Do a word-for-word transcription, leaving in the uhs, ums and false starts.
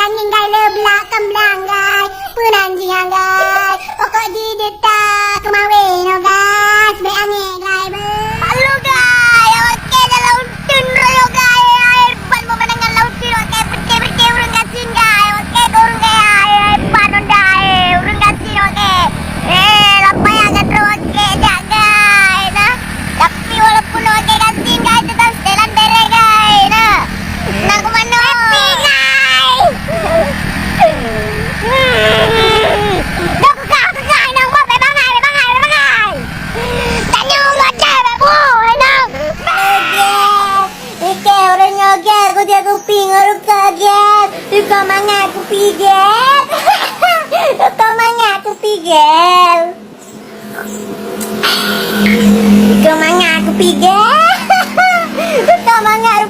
Ninggai le blak keumblang gai, peunan jih gai. Pokok jih dita keumawe no gai, sibek angek gai be. Alu gai, oke dalam udin royo gai, ai ban meunangan laut udin oke, pete-pete ureueng gasien gai, oke ureueng gai, ai ban no dai, ureueng gasien oke. Eh, lapaya gadro oke jak gai nah. Tapi walaupun oke gasien gai, tetap setelan bere gai nah. Nak ke mana? Happy gai. Dah kekah, kekah, inong, bak, bak bangai, bak bangai, bak bangai. Tanya umur cewek, bu, inong. Oke. Oke, ureueng nyoe gel, kupieng ureueng ka gel. Uko mangat kupi gel. Uko mangat kupi gel. Uko mangat kupi gel. Uko mangat